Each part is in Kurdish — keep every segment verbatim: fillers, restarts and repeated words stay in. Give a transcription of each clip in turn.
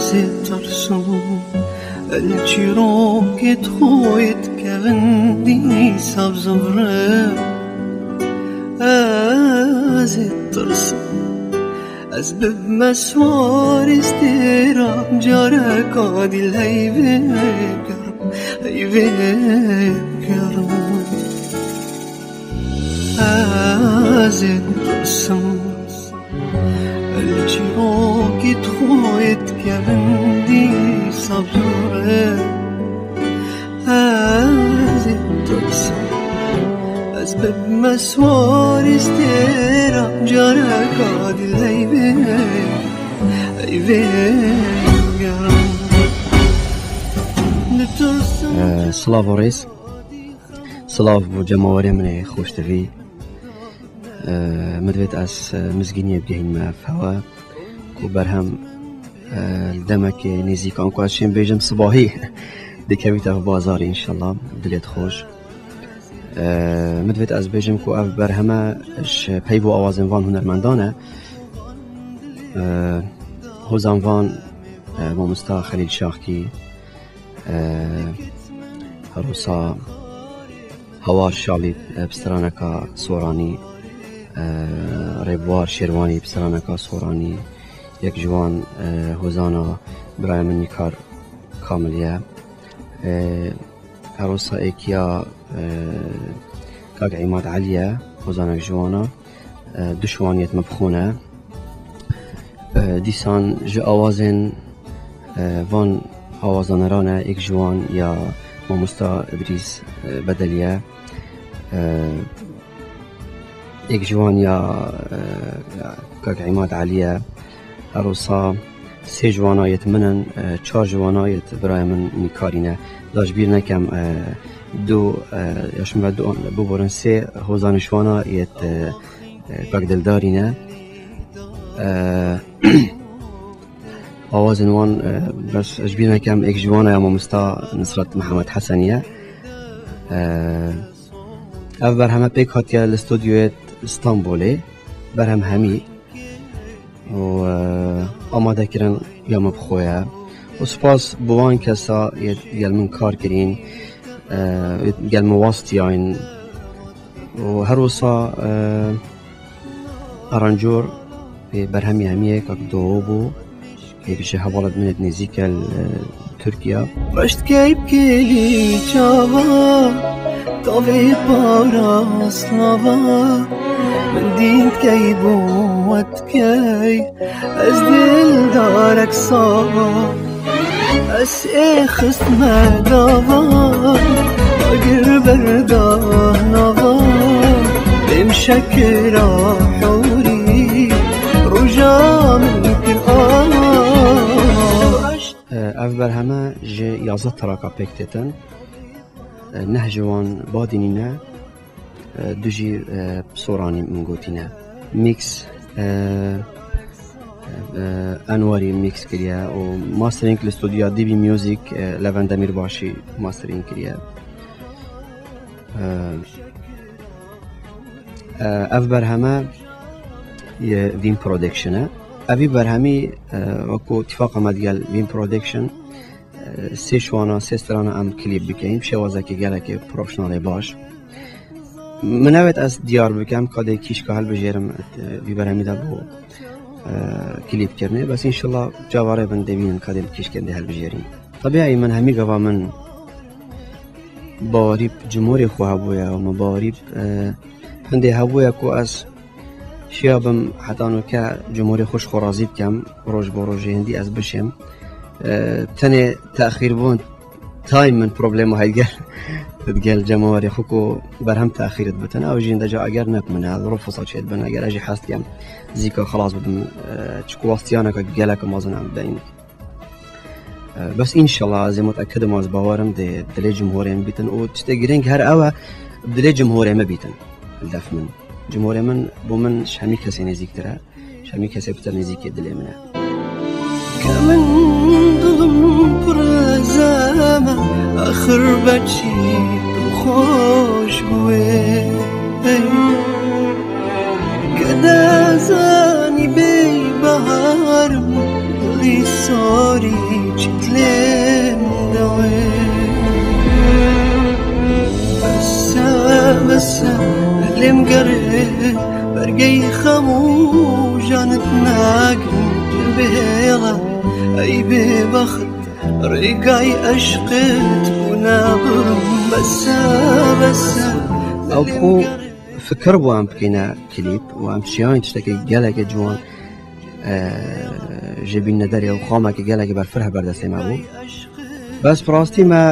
Tirsim, li çîrokê xwe dikevin dîsa bi zivirin. Ez ê tirsim, ez bibime siwarê stêra, careka dî li heyvê bigerim, heyvê bigerim. Ez ê tirsim, li çîrokê xwe dikevin dîsa bi zivirin. Ez ê tirsim, ez bibime siwarê stêra, careka dî li heyvê, heyvê bigerim. Ditirsim. Eh, silav û rêz. Silav bo cemawerê min ê xweştivî. Eh, min divêt ez, eh, mizgîniyê bigihînime ev hewe ku berhem, eh, li demekê nêzîk, anku ez şêm bêjim sibahî dikevîte ev bazarê, înşallah, dilê xweş. Eh, min divêt ez bêjim ku ev berheme ji peyv û awazên van hunermendan e. Eh, hozan van, eh, mamosta Xelîl Şaxkî, eh, Herosa Hawar Şalî, eh, bi straneka Soranî, eh, Rêbwar Şêrwanî bi straneka Soranî, yek ji wan, eh, hozana birayê min Nîkar Kamil ye. Eh, Herosa êkiya, eh, Kak Îmad Elî ye, hozanek ji wana. Eh, du ji wan yêt min bi xwe ne. Eh, dîsan ji awazên, eh, van awazaneran e, êk ji wan ya mamosta Idrîs, eh, Bedelî ye. Eh, êk ji wan ya, eh, ya Kak Îmad Elî ye. Her wisa sê ji wana yêt min in, eh, çar ji wana yêt birayê min Nîkarî ne. Da ji bîr nekem, eh, du, eh, ya ji min ve du an biborin, sê hozanê ji wana yêt, eh, eh, Kak Dildarî ne. Eh, awazên wan, eh, bes ez ji bîr nekem, êk ji wan ya mamosta Nisret Mihemed Hesenî ye. Eh, ev berheme pêk hatiye li stûdyoyê Stenbolê, berhem hemî û, eh, amade kirin ya me bi xwe ye. Û spas bi wan kesa yê gel min kar kirîn, eh, gel min wastiyayîn. Û her wisa, eh, aranjor ê berhemî hemiyê Kak Doğu bû. Yek ji hevalên min ê nêzîk e li, e, Tirkiye. Meşt keyp kêlî çava, tavê para slava, min dîn key bû we dikey, ez dildarek sava. Ez ê xistme dava, agir berda nava, bêm şekira hewrî, roja min kir ava. Ev berheme ji yazdeh traka pêk têtin. Neh ji wan badînî ne. E, du jî, e, soranî min gotîne. Mix, e, e, Enwarî mix kiriye û mastering li stûdyoya D B Music, e, Levent Demirbaşî mastering kiriye. E, e, ev berheme yê Vim Production e. Evî berhemî, e, wekû tifaqa me digel Vim Production, sê şwana, sê strana em klîp bikeyin, bi şêwazekî gelekî profesyonelê baş. Min nevêt ez diyar bikem, ka dê kîşka hilbijêrim, e, vî berhemî de bo, e, klîp kirinê. Bes înşallah cavare bin dê bînin ka dê bi kîşkên dê hilbijêrîn. Tabiî min hemî gava min bawerî bi cumhurê xwe hebûye û min bawerî bi, e, hindê hebûye ku ez şiya bim heta noke cumhurê xwe ji xwe razî bikem, roj bo rojê hindî ez bişêm. E, tenê texîrbûn tayê min problema heye digel, digel cemawerê xwe ku berhem texîr dibitin. Ew jî hinde ca eger ne bi min e, li rû firsa çêdibin, eger ez jî hez dikem zîka xilas bibim, e, çiku wastiyaneke gelek mezin em bideyîn. E, bes înşallah, ez ê mutekidim, ez bawerim dê dilê cumhurê min bîtin û tiştê girîng her ew e, dilê cumhurê min bîtin. Li def min. Cumhurê min bo min ji hemî kesê nêzîktir e. Ji hemî kesê pitir nêzîkê dilê min e. Ke min dilim pir zeme, axir beçî tu xweş bûyê. Ke dezanî bê bahar min, dilî Yarî çitlêm dawê. Bese, bese, lêm gerê, bergey xem û janit nakin bêla. Ey bêbext, rêgay eşqit û nabirim. Bese, bese, Ew xwe fikir bû em bikîne klîp û em şiyayên tiştekî gelekê ciwan, e, ji bînne derê û xamekî gelekî berfireh ber destê me bû. Bes bi rastî me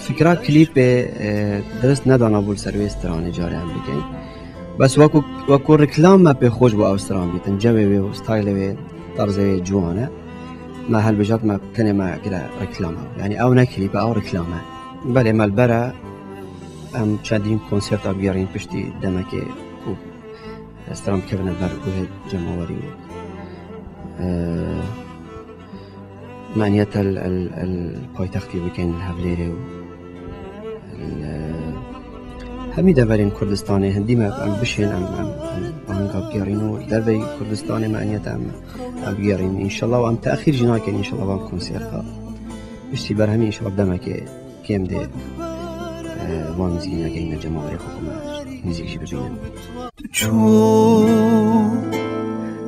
fikra klîpê, e, dirist nedanabû li ser wê stranê carê em bikeyn. Bes wekû, wekû reklam me pê xweş bû ew stran bîtin. Cewê wê û stylê wê, tarzê wê ciwan e. Me helbijart me tenê me kire reklam e. Yanî ew ne klîp e, ew reklam e. Belê me li ber e. Em çendîn konserta bigerîn piştî demekê ku stran bikevine ber guhê cemawerî û, e, me niyet e li, li, li paytextî bikin li Hevlêrê û li hemî deverên Kurdistanê hindî me em bişên em, em, em ahanga bigerîn û derveyî Kurdistanê me niyet e em, em bigerîn. Înşallah em texîr jî nakin înşallah van konserta. Piştî berhemî înşallah demekê kêm dê, e, van muzîkî negeyîne cemawerê xwe ku me muzîk jî bibînin. Tu çû,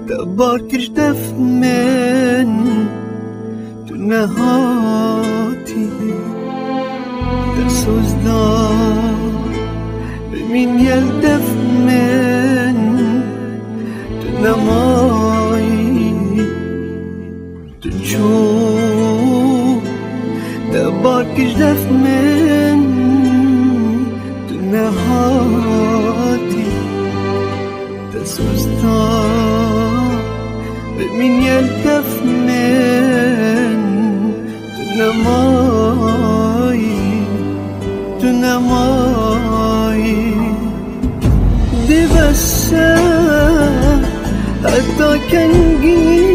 te bar kir def min, tu nehatî, te soz da, bimîn yel def min, tu nemayî. Tu çû, te bar kir def min, tu nehatî, te soz da, bimîn yel def min, tu nemayî, tu nemayî. Dê bes e, heta kengî